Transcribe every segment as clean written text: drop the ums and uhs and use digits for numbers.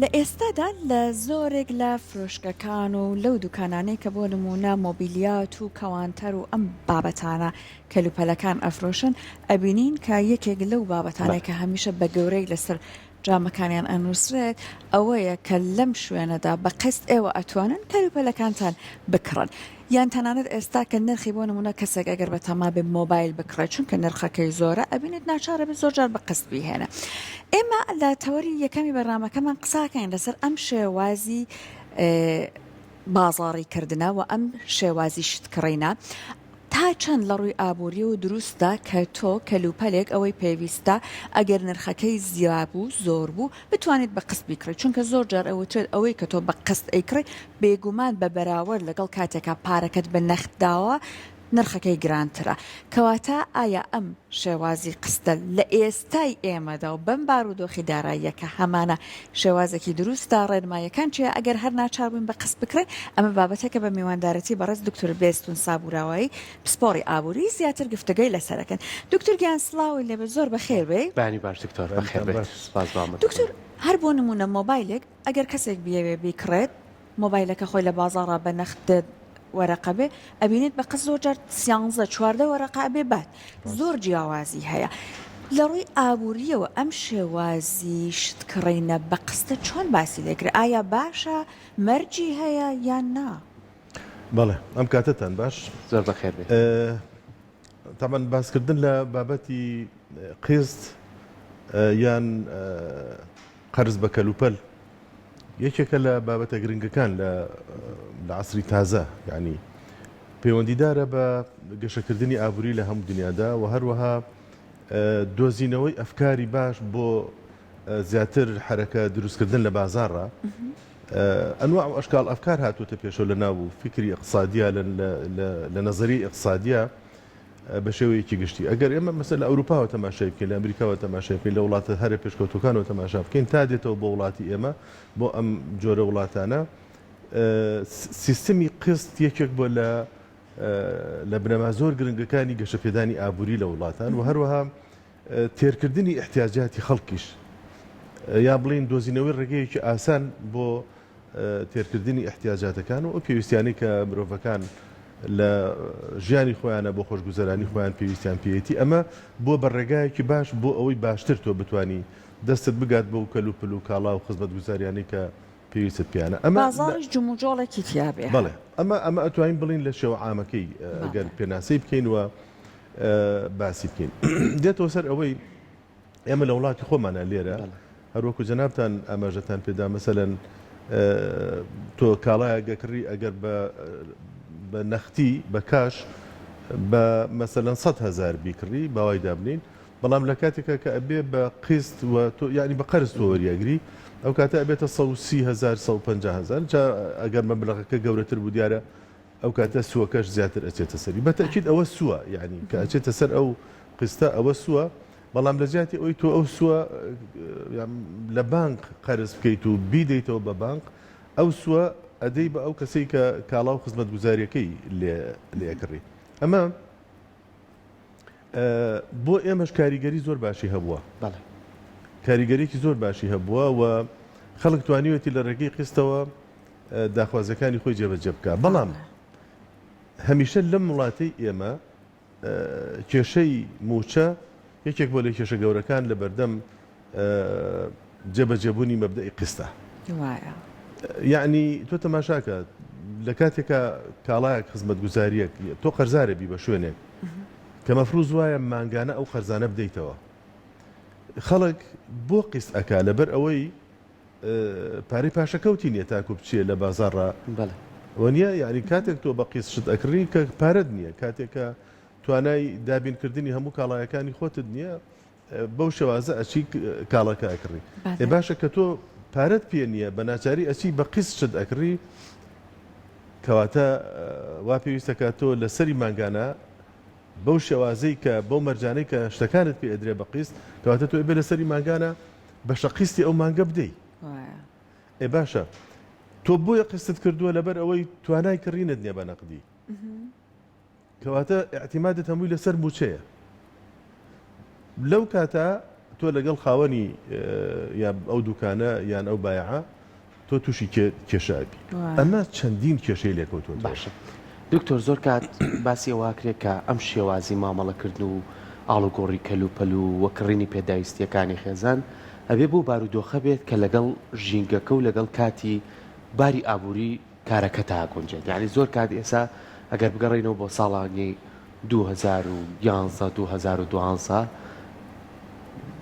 لە ئێستادا لە زۆرێک لە فرۆشگەکان و لەو دوکانانەی کە بۆ نموونە مۆبیلیات و کەوانتەر و ئەم بابەتانە کەلوپەلەکان ئەفرۆشن ئەبینین کە یەکێک لەو بابەتانەی کە هەمیشە بە گەورەی لەسەر جامەکانیان ئەنووسرێت ئەوەیە کە لەم شوێنەدا بە قست ئێوە ئەتوانن کەلوپەلەکانتان بکڕن یان تەنانەت ئێستا کە نرخی بۆ نمونە کەسێک ئەگەر بەتەما بێ مۆبایل بکڕێت چونکە نرخەکەی زۆرە ئەبینێت ناچارە بێت زۆر جار بە قست بیهێنە ئێمە لە تەوەری یەکەمی بەرنامەکەمان قساکەین لەسەر ئەم شێوازی بازاڕی کردنە و ئەم شێوازی شت کڕینە تا چەند لە ڕووی ئابووریەوە دروستە کە تۆ کەلوپەلێک ئەوەی پێویستە ئەگەر نرخەکەی زیا بوو زۆر بوو بتوانیت بە قست بیکڕی چونکە زۆر جار ئەوترێت ئەوەی کە تۆ بە قست ئەیکڕی بێگومان بە بەراوەرد لەگەڵ کاتێکا پارەکەت بە نەخت داوە نرخەکەی گرانترە کەواتە ئایا ئەم شێوازی قستە لە ئێستای ئێمەدا و بەم بارودۆخی داراییە کە هەمانە شێوازێکی دروستە ڕێنماییەکان چیە ئەگەر هەر ناچار بووین بە قست بکڕین ئەمە بابەتێکە بە میواندارەتی بەڕێز دکتۆر بێستون سابوراوایی پسپۆڕی ئابووری زیاتر گفتوگۆی لەسەر ئەکەن دکتۆر گیان سڵاوت لێبێت زۆر بەخێر بێی. بەیانی باش دکتۆر بەخێر بێیت سپاس بۆ ئامادەبوونت. دکتۆر هەر بۆ نموونە مۆبایلێک ئەگەر کەسێک بیەوێ بیکڕێت مۆبایلەکە خۆی لە بازاڕا بە نەخت دە وەرەقە بێ ئەبینێت بە قست زۆر جار سیانزە 14 وەرەقە ئەبێ بات زۆر جیاوازی هەیە لە ڕووی ئابووریەوە ئەم شێوازی شت کڕینە بە قستە چۆن باسی لێکرێ ئایا باشە مەرجی هەیە یان نا؟ بەڵێ ئەم کاتەتان باش. زۆر بەخێر بێی. تەبعەن باسکردن لە بابەتی قیست یان قەرز بە کەلوپەل یەکێکە لە بابەتە گرنگەکان لە لە عەسری تازە یعنی پەیوەندیدارە بە گەشەکردنی ئابووری لە هەموو دنیادا و هەروەها دۆزینەوەی ئەفکاری باش بۆ زیاتر حرەکە دروستکردن لە بازاڕە ئەنواع و ئەشکاڵ ئەفکار هاتووەتە پێشەوە لە ناو فیکری ئیقتسادیە لە نەزەری ئیقتسادیە بە شێوەیەکی گشتی ئەگەر ئێمە مەسەلەن لە ئەوروپاوە تەماشای بکەین لە ئەمریکاوە تەماشای بکەین لە وڵاتە هەرە پێشکەوتوەکانەوە تەماشا بکەین تا دێتەوە بۆ وڵاتی ئێمە بۆ ئەم جۆرە وڵاتانە سیستمی قست یەکێک بۆ لە لە بنەما زۆر گرنگەکانی گەشەپێدانی ئابووری لە وڵاتان و هەروەها تێرکردنی ئیحتیاجاتی خەڵکیش یا بڵێین دۆزینەوەی ڕێگەیەکی ئاسان بۆ تێرکردنی ئیحتیاجاتەکان و ئەو پێویستیانەی کە مرۆڤەکان لە ژیانی خۆیانە بۆ خۆشگوزەرانی خۆیان پێویستیان پێیەتی ئەمە بووە بە ڕێگایەکی باش بۆ ئەوەی باشتر تۆ بتانی دەستت بگات بەو کەلوپل و کاڵا و خزمەتگوزاریانەی کە پێویستت پێیانە ئەمە بازاڕیش جموجۆڵێکی تیا بێ. بەڵێ ئەمە ئەمە ئەتوانین بڵێین لە شێوە عامەکەی ئەگەر پێناسەی بکەین و باسی بکەین دێتەوە سەر ئەوەی ئێمە لە وڵاتی خۆمانە لێرە هەروەکو جەنابتان ئاماژەتان پێدا مەسەلەن تۆ کاڵایەک ئەکڕی ئەگەر بە بە نەختی بە کاش بە مەسەلەن 100 هەزار بیکڕی باوای دابنین بەڵام لە کاتێکا کە ئەبێ بە قیست و تۆ یعنی بە قەرز تۆ وەریئەگری ئەو کاتە ئەبێتە 130 هەزار 150 هەزار جا ئەگەر مەبلەغەکە گەورەتر بوو دیارە ئەو کاتە سووەکەش زیاتر ئەچێتە سەری بە تەئکید ئەوە سووە یعنی کە ئەچێتە سەر ئەو قیستە ئەوە سووە بەڵام لە جیاتی ئەوی تۆ ئەو سووە لە بانق قەرز بکەیت و بیدەیتەوە بە بانق ئەو سووە ئەدەی بە ئەو کەسەی کە کاڵا و خزمەتگوزاریەکەی لێ لێ ئەکڕی ئەمە بۆ ئێمەش کاریگەری زۆر باشی هەبووە کاریگەریکی زۆر باشی هەبووە و خەڵک توانیوێتی لە ڕێگەی قیستەوە داخوازیەکانی خۆی جێبەجێ بکە بەڵام هەمیشە لەم وڵاتەی ئێمە کێشەی موچە یەکێک بۆ لە کێشە گەورەکان لە بەردەم جێبەجێبوونی مەبدەئی قیستە. وایە. یەعنی تۆ تەماشاکە لە کاتێکا کاڵایەک خزمەتگوزارییەک تۆ قەرزارە بی بە شوێنێک کە مەفروز وایە مانگانە ئەو قەرزانە بدەیتەوە خەڵک بۆ قیست ئەکا لەبەر ئەوەی پارەی پاشەکەوتی نییە تاکو بچێ لە بازاڕا بەڵێ وەنیە یعنی کاتێک تۆ بە قیست شت ئەکڕی کە پارەت نییە کاتێک کە توانای دابینکردنی هەموو کاڵایەکانی خۆتت نییە بەو شێوازە ئەچی کاڵاکە ئەکڕی. ئێ باشە کە تۆ پارەت پێ نییە بە ناچاری ئەچی بە قیست شت ئەکڕی کەواتە وا پێویستە کە تۆ لە سەری مانگانە بەو شێوازەی کە بەو مەرجانەی کە شتەکانت پێ ئەدرێ بە قیست کەواتە تۆ ئەبێ لە سەری مانگانە بەشە قیستی ئەو مانگە بدەی. ئێ باشە تۆ بۆیە قیستت کردووە لەبەر ئەوەی توانای کڕینت نییە بە نەقدی. کەواتە ئیعتیمادت هەمووی لەسەر مووچەیە. لەو کاتە تۆ لەگەڵ خاوەنی یا ئەو دوکانە یان ئەو بایعە تۆ تووشی کێشە ئەبی. ئەمە چەندین کێشەی لێکەوتووەتەوە. باشە دکتۆر زۆر کات باسی ئەوە ئەکرێ کە ئەم شێوازی مامەڵەکردن و ئاڵوگۆڕی کەلوپەل و وە کڕینی پێداویستییەکانی خێزان ئەبێ بەو بارودۆخە بێت کە لەگەڵ ژینگەکە و لەگەڵ کاتی باری ئابووری کارەکەتا ئەگونجێت یانی زۆر کات ئێسا ئەگەر بگەڕێینەوە بۆ ساڵانی 2011 2012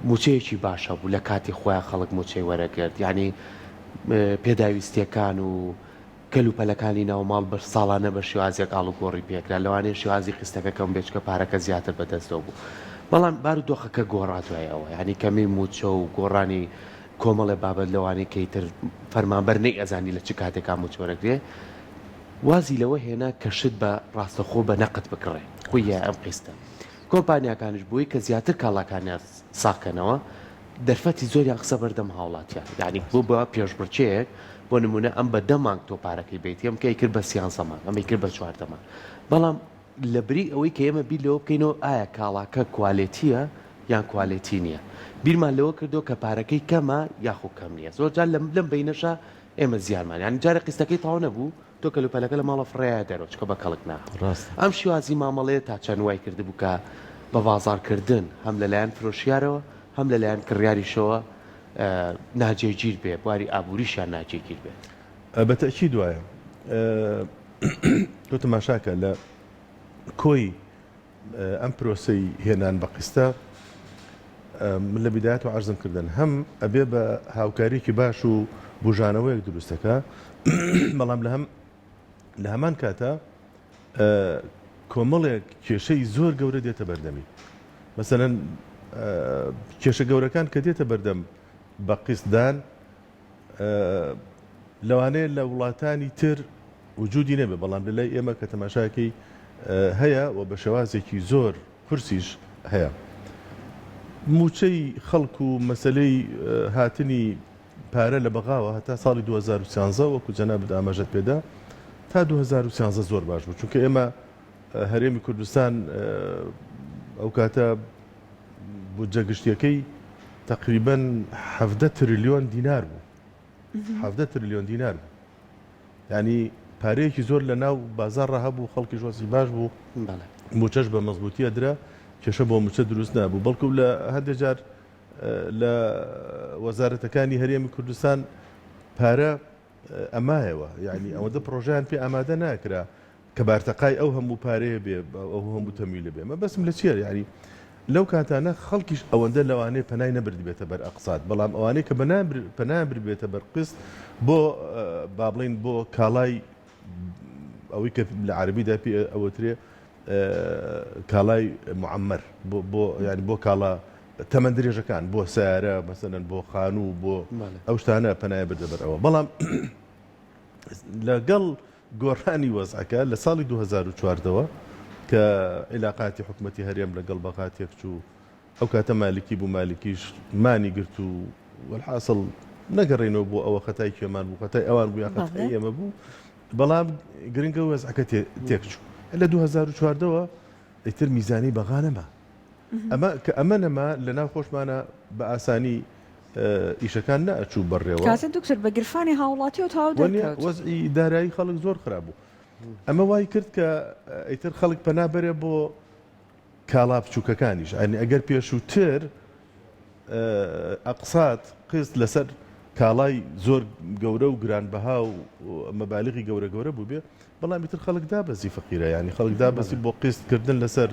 موچەیەکی باش هەبوو لە کاتی خۆیان خەڵک موچەی وەرەگرت یعنی پێداویستیەکان و کەلوپەلەکانی ناوماڵ بە ساڵانە بە شێوازێک ئاڵوگۆڕی پێکرا لەوانەیە شێوازی قیستەکە کەم بێت چکە پارەکە زیاتر بەدەستەوە بوو بەڵام بارودۆخەکە گۆڕا دوای ئەوە یعنی کەمی موچە و گۆڕانی کۆمەڵێ بابەت لەوانەی کە ئیتر فەرمانبەر نەیئەزانی لە چ کاتێکا موچە وەرەگرێ وازی لەوە هێنا کە شت بە ڕاستەخۆ بە نەقد بکڕێ خۆی یە ئەم قیستە کۆمپانیاکانیش بۆی کە زیاتر کاڵاکانیان ساغ کەنەوە دەرفەتی زۆریان خستە بەردەم هاوڵاتیان یعنی بۆ بە پێشبڕکێیەک بۆ نمونە ئەم بە دە مانگ تۆ پارەکەی بەیتی ئەم کەی کرد بە سیانزە مانگ ئەمەی کرد بە چواردە مانگ بەڵام لەبری ئەوەی کە ئێمە بیر لەوە بکەینەوە ئایا کاڵاکە کوالێتییە یان کوالێتی نییە، بیرمان لەوە کردەوە کە پارەکەی کەمە یاخۆ کەم نییە. زۆرجار لەم لەم بەینەشا ئێمە زیانمان یانی جارێ قیستەکەی تەواو نەبوو تۆ کەلوپەلەکە لە ماڵە فڕێیایە دەرەوە چونکە بە کەڵک ناهات. ڕاستە. ئەم شێوازی مامەڵەیە تا چەند وای کردبوو کە بە بازاڕکردن هەم لەلایەن فرۆشیارەوە هەم لەلایەن کڕیاریشەوە ناجێگیر بێ، بواری ئابووریشیان ناجێگیر بێت. بە تەئکید وایە. تۆ تەماشاکە لە کۆی ئەم پرۆسەی هێنان بە قیستە من لە بیدایەتەوە عەرزم کردن هەم ئەبێ بە هاوکاریەکی باش و بوژانەوەیەک دروستەکە بەڵام لە هەم لە هەمان کاتە کۆمەڵێک کێشەی زۆر گەورە دێتە بەردەمی مەسەلەن کێشە گەورەکان کە دێتە بەردەم بە قیستدان لەوانەیە لە وڵاتانی تر وجودی نەبێ بەڵام لە لای ئێمە کە تەماشاکەی هەیە و بە شێوازێکی زۆر قورسیش هەیە. مووچەی خەڵک و مەسەلەی هاتنی پارە لە بەغاوە هەتا ساڵی 2013 وەکو جەنابت ئاماژەت پێدا تا 2013 زۆر باش بوو چونکە ئێمە هەرێمی کوردستان ئەو کاتە بودجە گشتیەکەی تەقریبەن حەڤدە ترلیۆن دینار بوو حەڤدە ترلیۆن دینار بوو یعنی پارەیەکی زۆر لە ناو بازاڕ هەبوو خەڵکیش وەزعی باش بوو موچەش بە مەزبووتی ئەدرا کێشە بۆ موچە دروست نابوو بەڵکو لە هەندێک جار لە وەزارەتەکانی هەرێمی کوردستان پارە ئەمایەوە یعنی ئەوەندە پرۆژیان پێ ئامادە ناکرا کە بارتەقای ئەو هەموو پارەیە بێ ئەو هەموو تەمویلە بێ مەبەستم لە چییە یعنی لەو کاتانە خەڵکیش ئەوەندە لەوانەیە پەنای نەبردبێتە بەر ئەقسات بەڵام ئەوانەی کە پەنایان بردبێتە بەر قست بۆ با بڵێین بۆ کاڵای ئەوەی کە لە عەرەبیدا پێ ئەوترێ کاڵای معمر بۆ بۆ یعنی بۆ کاڵا تەمەن درێژەکان بۆ سیارە مەسەلەن بۆ خانوو بۆ ئەو شتانە پەنای بردە بەر ئەوە بەڵام لەگەڵ گۆڕانی وەزعەکە لە ساڵی 2014 وە کە عیلاقاتی حکومەتی هەرێم لەگەڵ بەغا تێکچوو، ئەو کاتە مالکی بوو مالکیش مانی گرت و وەلحاسڵ نەگەڕێینەوە بۆ ئەوە خەتای کێمان بوو خەتای ئەوان بوو یان خەتای ئێمە بوو بەڵام گرنگە وەزعەکە تێکچوو لە 2014 وە ئیتر میزانی بەغا نەما. ئەمە کە ئەمە نەما لە ناو خۆشمانە بە ئاسانی ئیشەکان نەئەچوو بەڕێوە. کاتە دکتۆر بە گرفانی هاوڵاتیەوە تەواو دەرکەوت. وەزعی دارایی خەڵک زۆر خراپ بوو. ئەمە وای کرد کە ئیتر خەڵک پەنا بەرێ بۆ کاڵا بچووکەکانیش. یانی ئەگەر پێشووتر ئەقسات، قیست، لەسەر کاڵای زۆر گەورە و گرانبەها و مەبالغی گەورە گەورە بووبێ، بەڵام ئیتر خەڵک دابەزی فەقیرە یانی خەڵک دابەزی بۆ قیست کردن لەسەر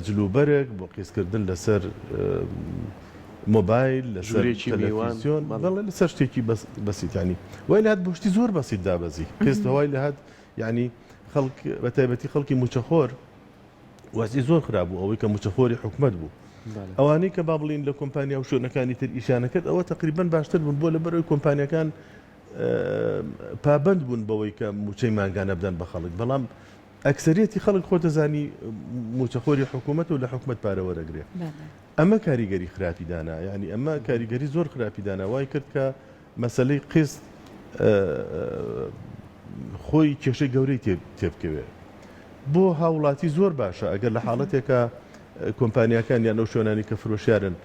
جلوبەرگ بۆ قیست کردن لەسەر مۆبایل لەسەر تەلەفیزیۆن بەڵێ لەسەر شتێکی بەسیت ینی وای لەهات بۆ شتی زۆر بەسیت دابەزی قیست هەوای لەهات یعنی خەڵک بە تایبەتی خەڵکی موچەخۆر وەزعی زۆر خراپ بوو ئەوەی کە موچەخۆری حکومەت بوو ئەوانەی کە با بڵین لە کۆمپانیا و شوێنەکانی تر ئیشیانە کرد ئەوە تقریبا باشتر بوون بۆ لەبەرەوەی کۆمپانیەکان پابەند بوون بەوەی کە مووچەی مانگانە بدەن بە خەڵک، بەڵام ئەکسەریەتی خەڵک خۆت دەزانی مووچەخۆری حکوومەتە و لە حکومەت پارە وەرەگرێ. ئەمە کاریگەری خراپی دانا، یانی ئەمە کاریگەری زۆر خراپی دانا، وای کرد کە مەسەلەی قیست خۆی کێشەی گەورەی تێبکەوێ. بۆ هاوڵاتی زۆر باشە ئەگەر لە حاڵەتێکا کۆمپانیاکان یان ئەو شوێنانی کە فرۆشیارن.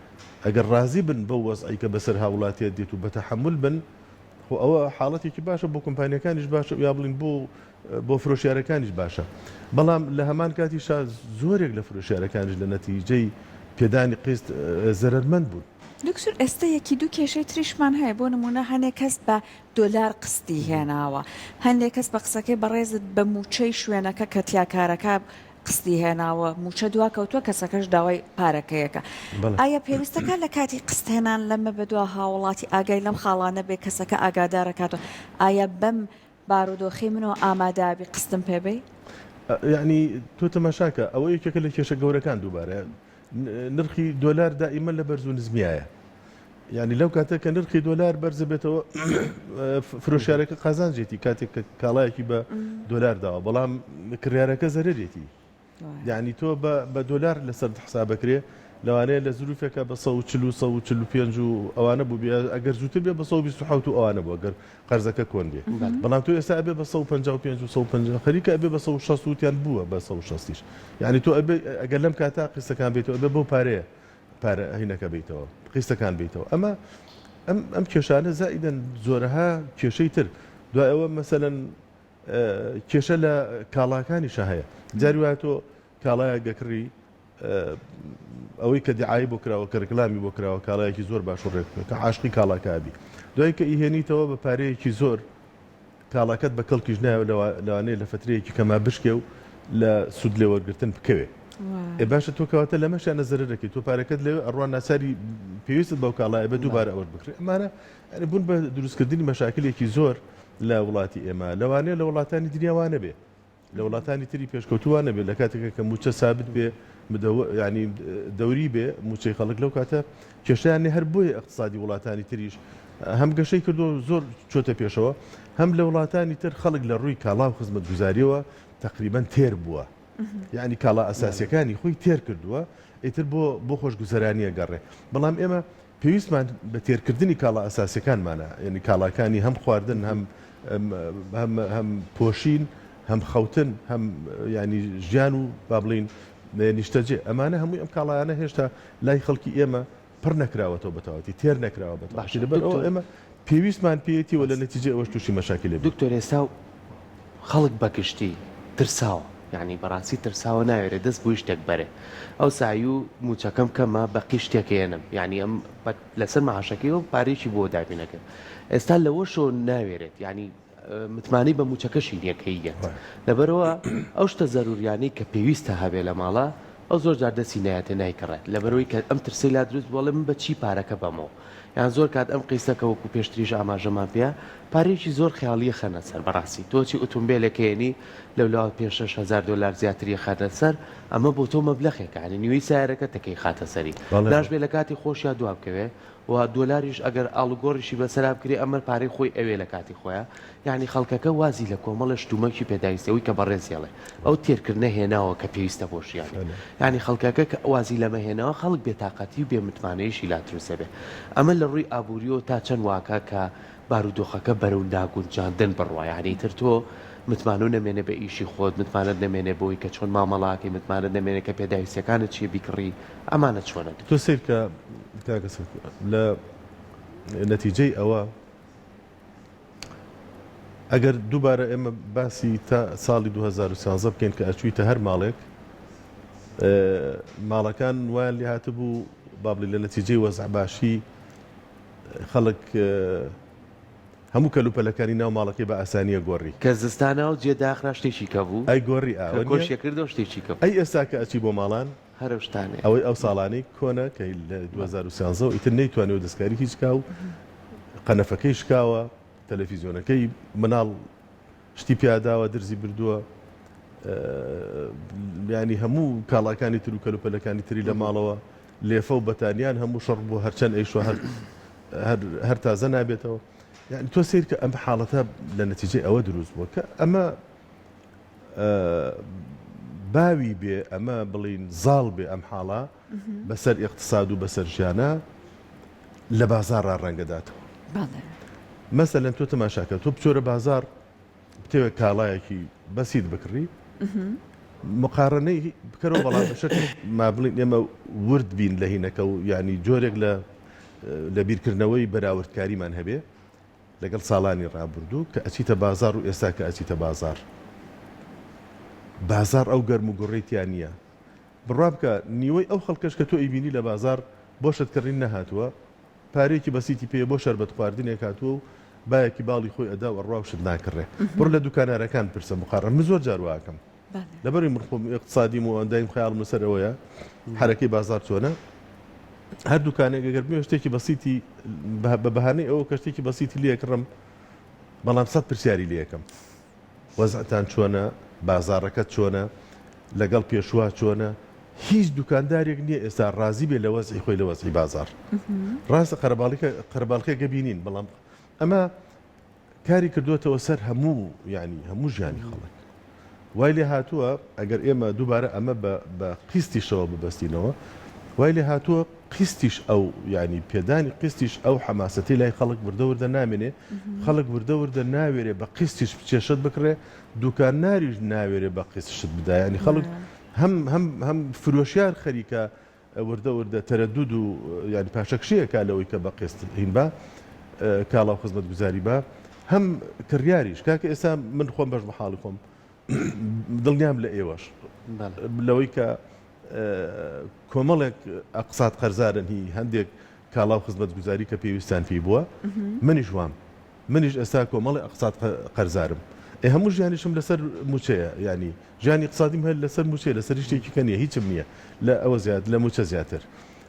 ئەگەر ڕازی بن بەو وەزعەی کە بەسەر هاوڵاتیە دێت و بەتەحەمول بن خۆ ئەوە حاڵەتێکی باشە بۆ کۆمپانیەکانیش باشە یا بڵین بۆ بۆ فرۆشیارەکانیش باشە بەڵام لە هەمان کاتیشا زۆرێک لە فرۆشیارەکانیش لە نەتیجەی پێدانی قیست زەرەرمەند بوون. دکتۆر ئێستا یەکی دوو کێشەی تریشمان هەیە بۆ نمونە هەنێ کەس بە دۆلار قستی هێناوە هەندێ کەس بە قسەکەی بەڕێزت بە موچەی شوێنەکە کە تیاکارەکە قستی هێناوە موچە دوا کەوتوە کەسەکەش داوای پارەکەیەکە ئایا پێویستەکە لە کاتی قست هێنان لەمە بەدوا هاوڵاتی ئاگای لەم خاڵانە بێ کەسەکە ئاگادارەکاتەوە ئایا بەم بارودۆخی منەوە ئامادەبی قستم پێ بەی؟ یەعنی تۆ تەماشاکە ئەوە یەکێکە لە کێشە گەورەکان دووبارە نرخی دۆلار دائیمە لە بەرز و نزمیایە یعنی لەو کاتە کە نرخی دۆلار بەرزە بێتەوە فرۆشیارەکە قازانجێتی کاتێک کە کاڵایەکی بە دۆلار داوە بەڵام کڕیارەکە زەرەرێتی یعنی تۆ بە دۆلار لەسەر حسابەکرێ لەوانەیە لە زروفێکە بە 140 و 145 و ئەوانە بوو بێ ئەگەر زووتر بێ بە 127 و ئەوانە بوو ئەگەر قەرزەکە کۆن بێ بەڵام تۆ ئێستا ئەبێ بە 155 و 150 خەریکە ئەبێ بە 160 وتیان بووە بە 160 یش یعنی تۆ ئەبێ ئەگەر لەم کاتە قیستەکان بێتەوە ئەبێ بەو پارەیە پارە هینەکە بیتەوە قیستەکان بیتەوە ئەمە ئەم ئەم کێشانە زائیدەن زۆرەها کێشەی تر دوای ئەوە مەسەلەن کێشە لە کاڵاکانیشە هەیە جاری وایە تۆ کاڵایەک دەکڕی ئەوەی کە دیعایی بۆ کراوە کە ڕیکلامی بۆ کراوە کاڵایەکی زۆر باش و ڕێک کە عاشقی کاڵاکە ئەبی دوای کە ئیهێنیتەوە بە پارەیەکی زۆر کاڵاکەت بە کەڵکیش نایە لەوانەیە لە فترەیەکی کەما بشکێ و لە سوود لێ وەرگتن بکەوێ ئێ باشە تۆ کەواتە لەمەشیانە زەرەرەکەی تۆ پارەکەت لەوێ ئەڕوا ناچاری پێویستت بەو کاڵایە بە دووبارە ئەوەش بکرێ ئەمانە یانی بوون بە دروستکردنی مەشاکلێکی زۆر لە وڵاتی ئێمە لەوانەیە لە وڵاتانی دنیا وا نەبێ لە وڵاتانی تری پێشکەوتوو وا نەبێ لە کاتێکا کە مووچە سابت بێ یانی دەوری بێ مووچەی خەڵک لەو کاتە کێشەیان نیە هەر بۆیە ئیقتسادی وڵاتانی تریش هەم گەشەی کردو زۆر چۆتە پێشەوە هەم لە وڵاتانی تر خەڵک لە ڕووی کاڵا و خزمەتگوزاریەوە تەقریبەن تێر بووە یعنی کاڵا ئەساسیەکانی خۆی تێر کردووە ئیتر بۆ بۆ خۆشگوزەرانیە گەڕێ بەڵام ئێمە پێویستمان بە تێرکردنی کاڵا ئەساسیەکانمانە، یەنی کاڵاکانی هەم خواردن هەم هەم هەم پۆشین هەم خەوتن هەم یانی ژیان و با بڵین نیشتەجێ ئەمانە هەمووی ئەم کاڵایانە هێشتا لای خەڵکی ئێمە پڕ نەکراوەتەوە بە تەواوەتی تێر نەکراوە بە تەواوەتی لەبەر ئەوە ئێمە پێویستمان پێیەتی و لە نەتیجەی ئەوەش تووشی مەشاکیل ئەبین. دکتۆر ئێستا خەڵک بە گشتی ترساوە یانی بەڕاستی ترساوە ناوێرێ دەست بۆ شتێک بەرێ ئەو سایو موچەکەم کەمە بەقی شتێک هێنم یانی ئەم لەسەر معاشەکەی و پارێکی بۆ دابینەکەم ئێستا لەوەشەوە ناوێرێت یانی متمانەی بە موچەکەشی نییە کەی یەت لەبەرەوە ئەو شتە زەروریانەی کە پێویستە هەبێ لە ماڵە ئەو زۆر جار دەستی نایەتێ نایکڕێت لەبەرەوەی کە ئەم ترسەی لا دروست بووە ئەڵێ من بە چی پارەکە بەمەوە یان زۆر کات ئەم قیسە کە وەکو پێشتریش ئاماژەمان پێ پارەیەکی زۆر خەیاڵیە خەنە سەر بەڕاستی تۆ چی ئوتومبێلێک هێنی لەولاوە پێ 6000 دۆلار زیاتری خەنە سەر ئەمە بۆ تۆ مەبلەخێکە یانی نیوەی سیارەکە تەکەی خاتە سەری ناشبێ لە کاتی خۆشیا دوا بکەوێ و دۆلاریش ئەگەر ئاڵوگۆڕیشی بەسەرا بکرێ ئەمە پارەی خۆی ئەوێ لە کاتی خۆیا یانی خەڵکەکە وازی لە کۆمەڵێ شتومەکی پێداویستی ئەوی کە بەڕێز هێڵێ ئەو تێرکردنە هێناوە کە پێویستە بۆ ژیانی یانی خەڵکەکە کە وازی لەمە هێناوە خەڵک بێتاقەتی و بێ متمانەیشی لا دروست دەبێ ئەمە لە ڕووی ئابووریەوە تا چەند واکا کە بارودۆخەکە بەرەو ناگونجاندن بڕوا یانی تر تۆ متمانەو نەمێنێ بە ئیشی خۆت متمانەت نەمێنێ بەوەی کە چۆن مامەڵاکەی متمانەت نەمێنێ کە پێداویستیەکانت چیە بیکڕی ئەمانە چۆنە تۆ سەیرکە کاکە سەرکۆ لە نەتیجەی ئەوە ئەگەر دووبارە ئێمە باسی تا ساڵی 2013 بکەین کە ئەچوویتە هەر ماڵێک ماڵەکان وایان لێ هاتبوو با بڵێ لە نەتیجەی وەزع باشی خەڵک هەموو کەلوپەلەکانی ناو ماڵەکەی بە ئاسانیە گۆڕی. کە زستانە و جێ داخرا شتێکی کە بوو. ئەی گۆڕی ئا کە کۆشیە کردەوە شتێکی کە بوو. ئەی ئێستا کە ئەچی بۆ ماڵان. هەر ئەو شتانەیە. ئەوەی ئەو ساڵانەی کۆنە کە لە 2013 وە ئیتر نەیتوانیوە دەستکاری هیچ کا و قەنەفەکەی شکاوە، تەلەفیزیۆنەکەی مناڵ شتی پیاداوە درزی بردووە، یانی هەموو کاڵاکانی تر و کەلوپەلەکانی تری لە ماڵەوە لێفە و بەتانیان هەموو شەڕ بووە هەرچەند ئەیشۆ هەر هەر هەر تازە نابێتەوە. یانی تۆ سەیر کە ئەم حاڵەتە لە نەتیجەی ئەوە دروست بووە کە ئەمە باوی بێ ئەمە بڵین زاڵ بێ ئەم حاڵە بەسەر ئیقتساد و بەسەر ژیانە لە بازاڕا ڕەنگەداتەوە مەسەلەن تۆ تەماشاکە تۆ بچۆرە بازار بتەوێت کاڵایەکی بەسیت بکڕی. مقارنەی بکەرەوە بەڵام بە شەکل ما بڵین ئێمە ورد بین لە هینەکە و یعنی جۆرێک لە لە بیرکردنەوەی بەراوردکاریمان هەبێ لەگەڵ ساڵانی ڕابردوو کە ئەچیتە بازاڕ و ئێستا کە ئەچیتە بازاڕ بازاڕ ئەو گەرم و گوڕەی تیا نییە بڕوا بکە نیوەی ئەو خەڵکەش کە تۆ ئەیبینی لە بازاڕ بۆ شت کڕین نەهاتووە پارەیەکی بەسیتی پێیە بۆ شەربەت خواردنێک هاتووە و بایەکی باڵی خۆی ئەدا و ئەڕوا و شت ناکڕێ بڕۆ لە دوکانارەکان بپرسە مقاڕن من زۆر جار وا ئەکەم لەبەرئەوەی من خۆم ئیقتسادیم و دایم خەیاڵم لەسەر ئەوەیە حەرەکەی بازاڕ چۆنە هەر دوکانێک ئەگەر بمێ شتێکی بەسیتی بە بەهانەی ئەوە کە شتێکی بەسیتی لێکڕم بەڵام سەد پرسیاری لێکەم وەزعتان چۆنە بازاڕەکە چۆنە لەگەڵ پێشوا چۆنە هیچ دوکاندارێک نییە ئێستا ڕازی بێ لە وەزعی خۆی لە وەزعی بازار ڕاستە قەرەباڵیکە قەرەباڵخێکە بینین بەڵام ئەمە کاری کردووەتەوە سەر هەموو یانی هەموو ژیانی خەڵک. وای لێ هاتووە ئەگەر ئێمە دووبارە ئەمە بە بە قیستیشەوە ببەستینەوە وای لێ هاتووە قیستیش ئەو یانی پێدانی قیستیش ئەو حەماسەتەی لای خەڵک وردە وردە نامێنێ خەڵک وردە وردە ناوێرێ بە قیستیش بچێ شت بکڕێ دوکاناریش ناوێرێ بە قیست شت بدا یانی خەڵک هەم هەم هەم فرۆشیار خەریکە وردە وردە تەرەدود و یانی پاشەکشێ ئەکا لەوەی کە بە قێست هین با کاڵا و خزمەتگوزاری با هەم کڕیاریش کاکە ئێستا من خۆم بەش بە حاڵی خۆم دڵنیام لە ئێوەش لەوەی کە کۆمەڵێک ئەقسات قەرزارن هی هەندێک کاڵا و خزمەتگوزاری کە پێویستان پێی بووە منیش وام منیش ئێستا کۆمەڵی ئەقسات قەرزارم ئێ هەموو ژیانیشم لەسەر موچەیە یانی ژیانی ئیقتسادیم هەر لەسەر موچەیە لەسەر هیچ شتێکی کە نییە هیچم نییە لە ئەوە زیاد لە موچە زیاتر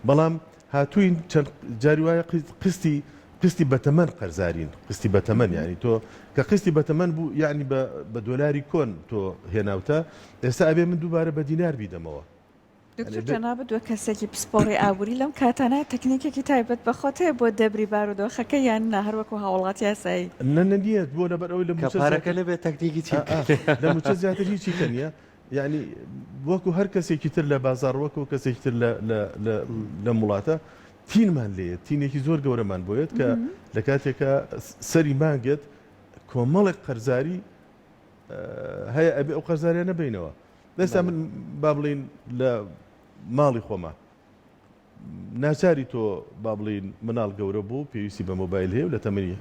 بەڵام هاتووین چەند جاری وایە قستی قستی بەتەمەن قەرزارین قستی بەتەمەن یعنی تۆ کە قستی بەتەمەن بوو یعنی بە دۆلاری کۆن تۆ هێناوتە ئێستا ئەبێ من دووبارە بە دینار بیدەمەوە. دکتۆر جەنابت وەک کەسێکی پسپۆڕی ئابووری لەم کاتانە تەکنیکێکی تایبەت بە خۆت هەیە بۆ دەبری بارودۆخەکە یان نا هەر وەکو هاوڵاتی ئاسایی؟ نە نە نییە بۆ لەبەر ئەوەی لە کە مووچە پارەکە زیاتر نەبێت تەکنیکی چی ئا ئا بکەین؟ لە مووچە زیاتر هیچی کە نییە یعنی وەکو هەر کەسێکی تر لە بازاڕ وەکو کەسێکی تر لە لە لە لەم وڵاتە تینمان لێیە تینێکی زۆر گەورەمان بۆیەت کە لە کاتێکا سەری مانگێت کۆمەڵێک قەرزاری هەیە ئەبێ ئەو قەرزاریانە بینەوە ئێستا من با بڵین لە ماڵی خۆما ناچاری تۆ با بڵین مناڵ گەورە بوو پێویستی بە مۆبایل هەیە و لە تەمەنی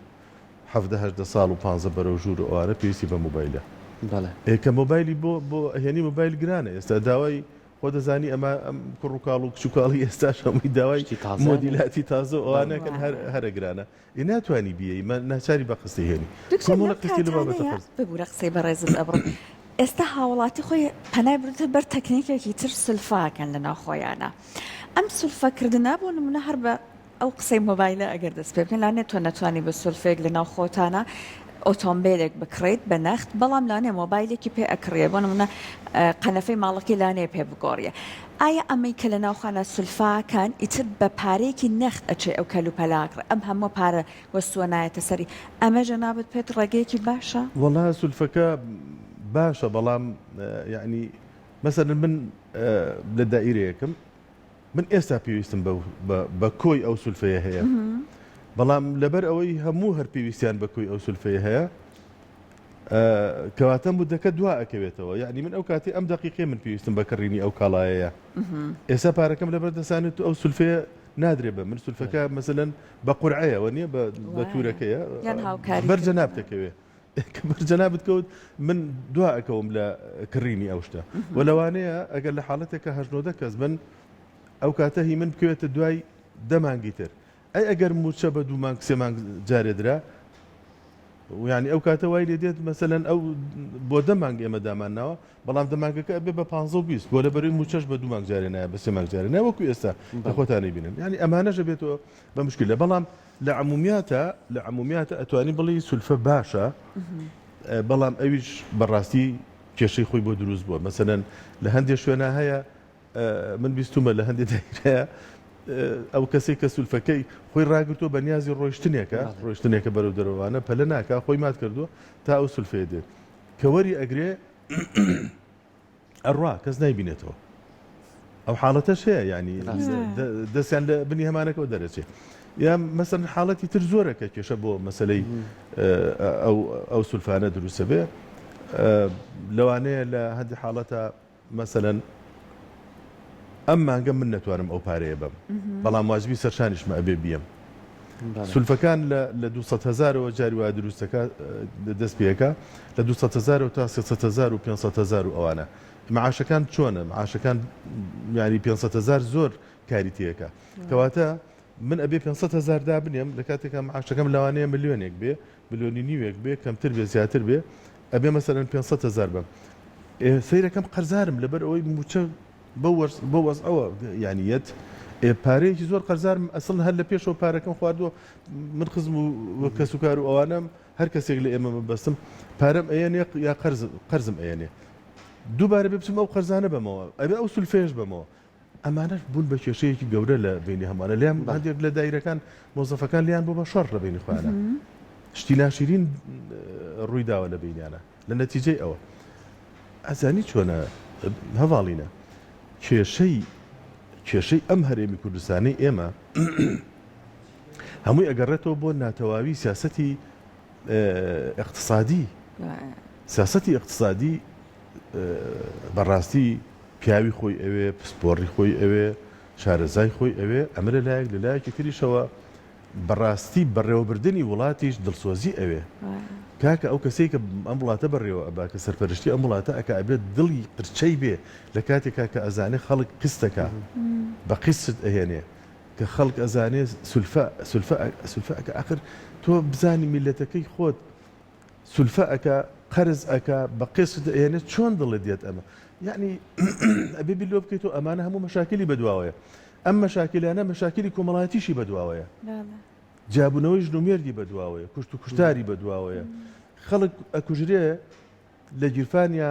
حەڤدە هەژدە ساڵ و پانزە بەرەو ژوور و ئەوانە پێویستی بە مۆبایلە بەڵێ. کە مۆبایلی بۆ بۆ هێنی مۆبایل گرانە ئێستا داوای خۆ دەزانی ئەمە ئەم کوڕ و کاڵ و کچ و کاڵی ئێستاش هەمووی داوای شتی تازە مۆدیلاتی تازە و ئەوانەکەن بەڵێ. هەر هەرە گرانە ئێ ناتوانی بیەی مە ناچاری بە قستی هێنی دکتۆر کۆمەڵە لەم قستی لە بابەتە کاتانەیە قەرز. ببورە قسەی بەڕێزت ئەبڕم ئێستا هاوڵاتی خۆی پەنای بردوتە بەر تەکنیکێکی تر سولفە ئەکەن لەناو خۆیانا ئەم سولفە کردنە بۆ نمونە هەر بە ئەو قسەی مۆبایلە ئەگەر دەست پێ بکەین لانێ تۆ نەتوانی بە سولفەیەک لەناو خۆتانا ئۆتۆمبێلێک بکڕیت بە نەخت بەڵام لانێ مۆبایلێکی پێ ئەکڕیە بۆ نمونە قەنەفەی ماڵەکەی لانێ پێ بگۆڕیە ئایا ئەمەی کە لەناو خانە سولفاکان ئیتر بە پارەیەکی نەخت ئەچێ ئەو کەلوپەلە ئەکڕێ ئەم هەموو پارە وەستووە نایەتە سەری ئەمە جەنابت پێت ڕێگەیەکی باشە؟ وەڵا سولفەکە باشە بەڵام یەعنی مەسەلەن من لە دائیرەیەکم من ئێستا پێویستم بە کۆی ئەو سولفەیە هەیە بەڵام لەبەر ئەوەی هەموو هەر پێویستیان بە کۆی ئەو سولفەیە هەیە کەواتە مودەکە دوا ئەکەوێتەوە یعنی من ئەو کاتی ئەم دقیقێ من پێویستم بە کڕینی ئەو کاڵایەیە ئێستا پارەکەم لەبەر دەسانێت و ئەو سولفەیە نادرێ بە من سولفەکە مەسەلەن بە قورعەیەوە نییە بە تورەکەیە بەر جەناب دەکەوێ کە بەر جەنابت کەوت من دوا ئەکەوم لە کڕینی ئەو شتە و لەوانەیە ئەگەر لە حاڵەتێکە هەشت کەس بن ئەو کاتە هی من بکەوێتە دوای دە مانگی تر ئەی ئەگەر مووچە بە دوو مانگ سێ مانگ جارێ درا یعنی ئەو کاتە وای لێ دێت مەسەلەن ئەو بۆ دە مانگ ئێمە دامان ناوە بەڵام دە مانگەکە ئەبێ بە پ و 20 بۆ لە بەروی مووچەش بە دوو مانگ جارێ نایە بە سێ مانگ جارێ نایە وەکو ئێستا کە خۆتانی بینن یعنی ئەمانەش ئەبێتەوە بە مشکلە بەڵام لە عمومیاتە لە عمومیاتە ئەتوانی بڵێی سولفە باشە بەڵام ئەویش بەڕاستی کێشەی خۆی بۆ دروست بووە مەسەلەن لە هەندێک شوێنە هەیە من بیستومە لە هەندێک دایرەیە ئەو کەسێک کە سولفەکەی خۆی ڕاگرتووە بە نیازی ڕۆیشتنێکە ڕۆیشتنێکە بەرەو دەرەوانە پەلە ناکا خۆی مات کردووە تا ئەو سولفەیە دێت کە وەری ئەگرێ ئەڕوا کەس نایبینێتەوە ئەو حاڵەتەش هەیە یعنی دەستیان لە بنی هەمانەکەەوە دەرەچێ یا مەسەن حاڵەتی تر زۆرە کە کێشە بۆ مەسلەی ئەو ئەو سولفانە دروستە بێ لەوانەیە لە هەندی حاڵەتە. مەسەلەن ئەم مانگە من نەتوانم ئەو پارەیە بەم بەڵام واجبی سەرشانیشمە ئەبێ بیەم. سولفەکان لە لە 200 هەزارەوە جاری وایە دروستەکە دەست پێکا لە 200 هەزارەوە تا 300 هەزار و 500 هەزار و ئەوانە معاشەکان چۆنە معاشەکان یاری 500 هەزار زۆر کاری تێکا کەواتە من ئەبێ 500 هەزار دابنێم لە کاتێکا معاشەکەم لەوانەیە ملیۆنێک بێ ملیۆنی نیوێک بێ کەمتر بێ زیاتر بێ ئەبێ مەسەلەن 500 هەزار بەم سەیرەکەم قەرزارم لەبەر ئەوەی موچە بەو وەزعەوە یانی یەت ئێ پارەیەکی زۆر قەرزارم ئەسڵ هەر لە پێشەوە پارەکەم خواردووە من خزم و کەسوکار و ئەوانەم هەر کەسێک لە ئێمە مەبەستم پارەم ئەیەنێ یا قەرز قەرزم ئەیەنێ دووبارە بێ بچم ئەو قەرزانە بەمەوە ئەبێ ئەو سولفەیەش بەمەوە ئەمانەش بوون بە کێشەیەکی گەورە لە بینی هەمووانە لێیان هەندێک لە دایرەکان مۆزەفەکان لێیان بۆ بە شەڕ لە بینی خۆیانە شتی ناشیرین ڕووی داوە لە بینیانە لە نەتیجەی ئەوە ئەزانی چۆنە هەڤاڵینە کێشەی کێشەی ئەم هەرێمی کوردستانەی ئێمە هەمووی ئەگەڕێتەوە بۆ ناتەواوی سیاسەتی اقتصادی سیاسەتی اقتصادی بەڕاستی پیاوی خۆی ئەوێ پسپۆڕی خۆی ئەوێ شارەزای خۆی ئەوێ ئەمە لە لایەک لە لایەکی تریشەوە بەڕاستی بەڕێوەبردنی وڵاتیش دڵسۆزی ئەوێ. کاکە ئەو کەسەی کە ئەم وڵاتە بەڕێوە ئەبا کە سەرپەرشتی ئەم وڵاتە ئەکا ئەبێت دڵی قرچەی بێ لە کاتێکا کە ئەزانێ خەڵک قیستەکا بە قیست ئەهێنێ کە خەڵک ئەزانێ سولفە سولفە سولفە ئەکا ئاخر تۆ بزانی میللەتەکەی خۆت سولفە ئەکا قەرز ئەکا بە قیست ئەهێنێ چۆن دڵت دێت ئەمە یەعنی ئەبێ بیر لەوە بکەیتەوە ئەمانە هەموو مەشاکیلی بەدواوەیە ئەم مەشاکیلانە مەشاکیلی کۆمەڵایەتیشی بەدواوەیە. جیابوونەوەی ژن و مێردی بەدواوەیە، کوشت و کوشتاری بەدواوەیە. خەڵک ئەکوژرێ لە گیرفانیا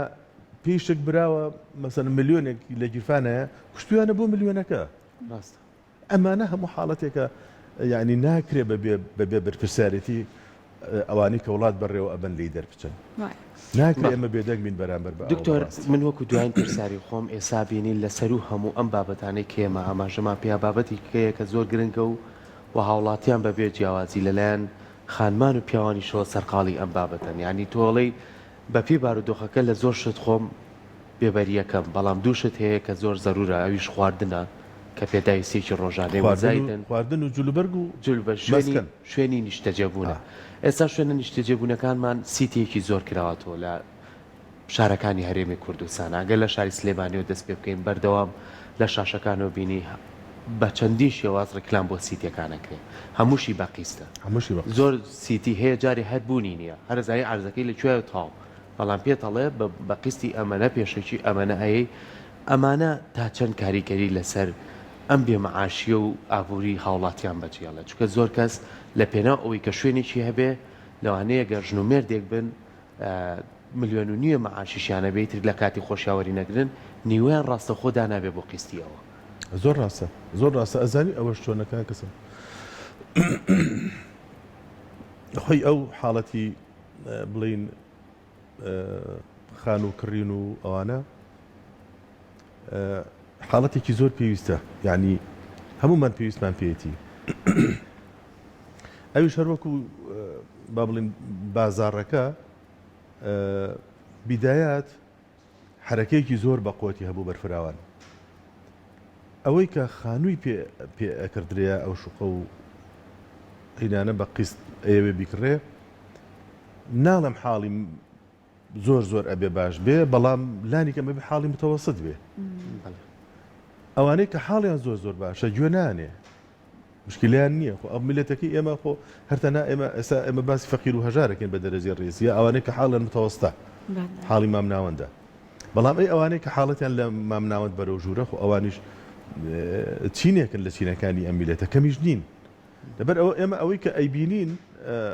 پێی شک براوە مەسەلەن ملیۆنێک لە گیرفانایە کوشتویانە بۆ ملیۆنەکە. ڕاستە. ئەمانە هەموو حاڵەتێکە یانی ناکرێ بەبێ بەبێ بەرپرسیارێتی ئەوانەی کە وڵات بەڕێوە ئەبەن لێی دەربچن. ناکرێ ئێمە بێدەنگ بین بەرامبەر بە ئەوە دکتۆر بەڕاستی. من وەکو دواین پرسیاری خۆم ئێسا بینین لە سەروو هەموو ئەم بابەتانەی کە ئێمە ئاماژەمان پێیا بابەتێکیکەیە کە زۆر گرنگە و و هاوڵاتیان بە بێ جیاوازی لە لایەن خانمان و پیاوانیشەوە سەرقاڵی ئەم بابەتەن یانی تۆ ئەڵێی بە پێی بارودۆخەکە لە زۆر شت خۆم بێبەریەکەم بەڵام دوو شت هەیە کە زۆر زەرورە ئەویش خواردنە کە پێداویستیەکی ڕۆژانەیە و خواردن و زایدن خواردن و جلوبەرگ و جلوبەرگ شوێنی مەسکەن. شوێنی نیشتەجێبوونە ئێستا شوێنە نیشتەجێبوونەکانمان سیتیەکی زۆر کراوەتەوە لە شارەکانی هەرێمی کوردستان ئەگەر لە شاری سلێمانیەوە دەست پێ بکەین بەردەوام لە شاشەکانەوە بینی بە چەندین شێواز ڕیکلام بۆ سیتیەکان ئەکرێ هەمووشی بە قیستە هەمووشی بە قیستە. زۆر سیتی هەیە جارێ هەر بوونی نیە هەر ئەزانی عەرزەکەی لە کوێیە و تەواو بەڵام پێت ئەڵێ بە بە قیستی ئەمەنە پێشەکی ئەمەنە ئەیەی ئەمانە تا چەند کاریگەری لەسەر ئەم بێ مەعاشیە و ئابووری هاوڵاتیان بەجێڵێ چونکە زۆر کەس لە پێناو ئەوەی کە شوێنێکی هەبێ لەوانەیە گەر ژن و مێردێک بن ملیۆن و نیوێ مەعاشیشیان هەبێ ئیتر لە کاتی خۆشیا وەری نەگرن نیوەیان ڕاستەوخۆ دانابێ بۆ قیستی ئەوە. زۆر ڕاستە زۆر ڕاستە ئەزانی ئەوەش چۆنە کاک کەسم خۆی ئەو حاڵەتی بڵین خانوو کڕین و ئەوانە حاڵەتێکی زۆر پێویستە یعنی هەمومان پێویستمان پێیەتی ئەویش هەروەکو با بڵین بازاڕەکە بیدایات حرەکەیەکی زۆر بەقوتی هەبوو بەرفراوان ئەوەی کە خانووی پێ پێ ئەکردرێ ئەو شوقە و هینانە بە قیست ئەیەوێ بیکڕێ ناڵێم حاڵی زۆر زۆر ئەبێ باش بێ بەڵام لانی کەم ئەبێ حاڵی متەوەسط بێ ئەوانەی کە حاڵیان زۆر زۆر باشە گوێ نانێ مشکلیان نییە خۆ ئەو میلەتەکەی ئێمە خۆ هەرتەنا ئێمە ئێستا ئێمە باسی فەقیر و هەژارەکەین بە دەرەجەی ڕێز یا ئەوانەی کە حاڵیان متەوەستە حاڵی مامناوەندە بەڵام ئەی ئەوانەی کە حاڵەتیان لە مامناوەند بەرەو ژوورە خۆ ئەوانیش چینێکن لە چینەکانی ئەم میلەتە کەمیش نین لەبەر ئەوە ئێمە ئەوەی کە ئەیبینین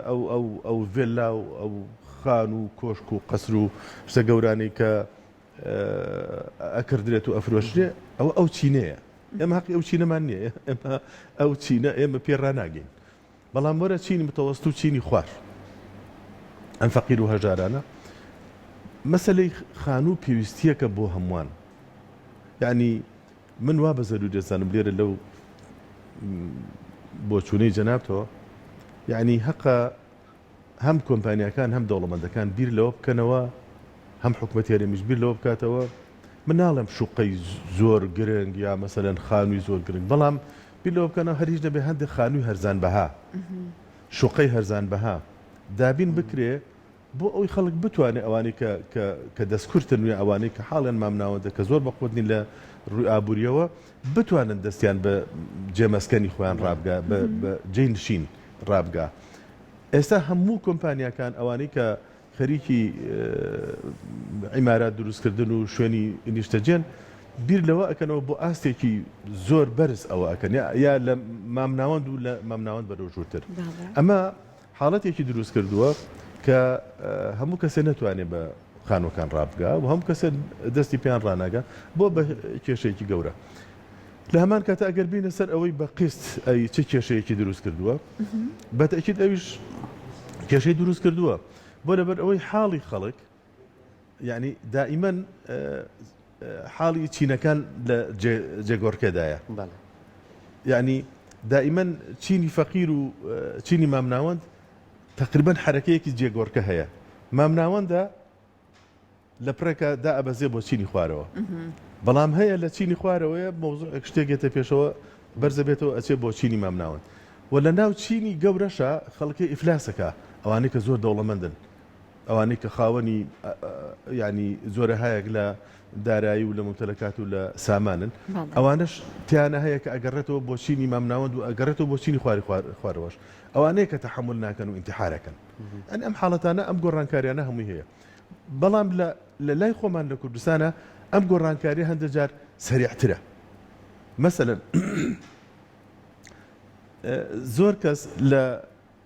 ئەو ئەو ئەو ڤێللا و ئەو خان و کۆشک و قەسر و شتە گەورانەی کە ئەکردرێت و ئەفرۆشرێ ئەوە ئەو چینەیە ئێمە هەقی ئەو چینەمان نییە ئێمە ئەو چینە ئێمە پێ ڕاناگەین بەڵام وەرە چینی متەوەست و چینی خوار ئەم فەقیر و هەژارانە مەسەلەی خانوو پێویستیەکە بۆ هەمووان یعنی من وا بە زەروری دەزانم لێرە لەو بۆچوونەی جەنابتەوە یعنی هەقە هەم کۆمپانیاکان هەم دەوڵەمەندەکان بیر لەوە بکەنەوە هەم حکومەتی هەرێمیش بیر لەوە بکاتەوە. من ناڵێم شوقەی زۆر گرنگ یا مەسەلەن خانووی زۆر گرنگ بەڵام بیر لەوە بکەنەوە هەر هیچ نەبێ هەندێک خانووی هەرزان بەها شوقەی هەرزان بەها دابین بکرێ بۆ ئەوەی خەڵک بتوانێ ئەوانەی کە کە کە دەستکورتن یا ئەوانەی کە حاڵیان مامناوەندە کە زۆر بەقوەت نین لە ڕووی ئابوورییەوە بتوانن دەستیان بە جێ مەسکەنی خۆیان ڕابگا بە بە جێی نشین ڕابگا ئێستا هەموو کۆمپانیاکان ئەوانەی کە خەریکی عیمارات دروستکردن و شوێنی نیشتەجێن بیر لەوە ئەکەنەوە بۆ ئاستێکی زۆر بەرز ئەوە ئەکەن یا لە مامناوەند و لە مامناوەند بەرەو ژوورتر ئەمە حاڵەتێکی دروست کردووە کە هەموو کەسێ نەتوانێ بە خانوەکان ڕابگا و هەموو کەسێ دەستی پێیان ڕاناگا بۆ بە کێشەیەکی گەورە. لە هەمان کاتە ئەگەر بینە سەر ئەوەی بە قیست ئەی چ کێشەیەکی دروست کردووە بە تەئکید ئەویش کێشەی دروست کردووە بۆ لەبەر ئەوەی حاڵی خەڵک یعنی دائیمەن حاڵی چینەکان لە جێگۆڕکێدایە یعنی دائیمەن چینی فەقیر و چینی مامناوەند تقریبا حرەکەیەکی جێگۆڕکە هەیە مامناوەندە لە پڕێکا دائەبەزێ بۆ چینی خوارەوە بەڵام هەیە لە چینی خوارەوەیە مەوزوعێک شتێک یەتە پێشەوە بەرزەبێتەوە ئەچێ بۆ چینی مامناوەند و لە ناو چینی گەورەشا خەڵکی ئیفلاسەکا ئەوانەی کە زۆر دەوڵەمەندن ئەوانەی کە خاوەنی یعنی جۆرەهایەک لە دارایی و لە ممتەلەکات و لە سامانن ئەوانەش تیانە هەیە کە ئەگەڕێتەوە بۆ چینی مامناوەند و ئەگەڕێتەوە بۆ چینی خواری خوارەوەش ئەوانەیە کە تەحەمول ناکەن و ئینتحارەکەن ئەن ئەم حاڵەتانە ئەم گۆڕانکاریانە هەمووی هەیە بەڵام لە لە لای خۆمان لە کوردستانە ئەم گۆڕانکاریە هەندە جار سەریعترە مەسەلەن زۆر کەس لە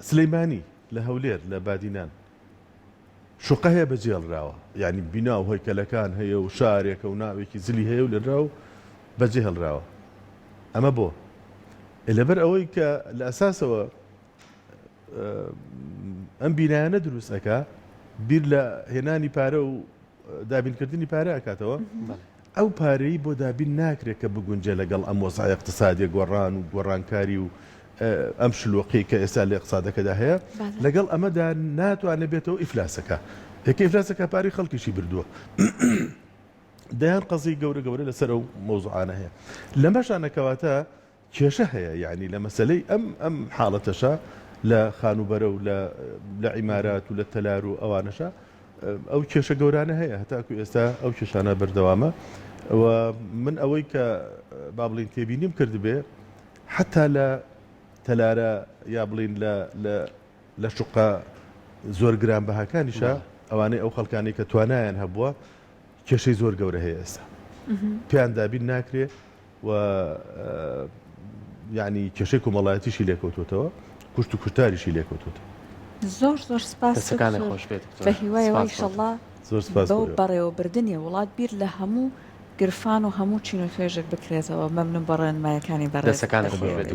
سلەیمانی لە هەولێر لە بادینان شوقە هەیە بەجێڵراوە یعنی بینا و هەیکەلەکان هەیە و شارێکە و ناوێکی زلی هەیە و لێنراوە و بەجێهێڵراوە ئەمە بۆ لەبەر ئەوەی کە لە ئەساسەوە ئەم بینایانە دروست ئەکا بیر لە هێنانی پارە و دابینکردنی پارە ئەکاتەوە ئەو پارەی بۆ دابین ناکرێت کە بگونجێ لەگەڵ ئەم وەزعە اقتصادیە گۆڕان و گۆڕانکاری و ئەم شلوقی کە ئێستا لە اقتصادەکەدا هەیە لەگەڵ ئەمەدا ناتوانێت بێتەوە ئیفلاسەکە یەکە ئیفلاسەکە پارەی خەڵکیشی بردووە دەیان قەزیەی گەورە گەورە لەسەر ئەو مەوزوعانە هەیە لەمەشانە کەواتە کێشە هەیە یانی لە مەسەلەی ئەم ئەم حاڵەتەشا لە خانووبەرە و لە لە عیمارات و لە تەلار و ئەوانەشا ئەو کێشە گەورانە هەیە هەتاکو ئێستا ئەو کێشانە بەردەوامە و من ئەوەی کە با بڵین تێبینیم کردبێ حتا لە تەلارە یا بڵین لە لە لە شوقە زۆر گرانبەهاکانیشا ئەوانەی ئەو خەڵکانەی کە توانایان هەبووە کێشەی زۆر گەورە هەیە ئێستا پێیان دابین ناکرێ و یعنی کێشەی کۆمەڵایەتیشی لێکەوتوتەوە کوشت و کوشتاریشی لێکەوتوتەوە. زۆر زۆر سپاس دەستەکانت خۆش بێت دکتۆر بە هیوای سپاس ئەوەی ئیشەڵا زۆر سپاس بەو بۆ ئێوە. بەڕێوەبردنی وڵات بیر لە هەموو گرفان و هەموو چین و توێژێک بکرێتەوە مەمنون بە ڕێنمایەکانی بەڕێز دەستەکانت خۆش بەخێر بێت بێی.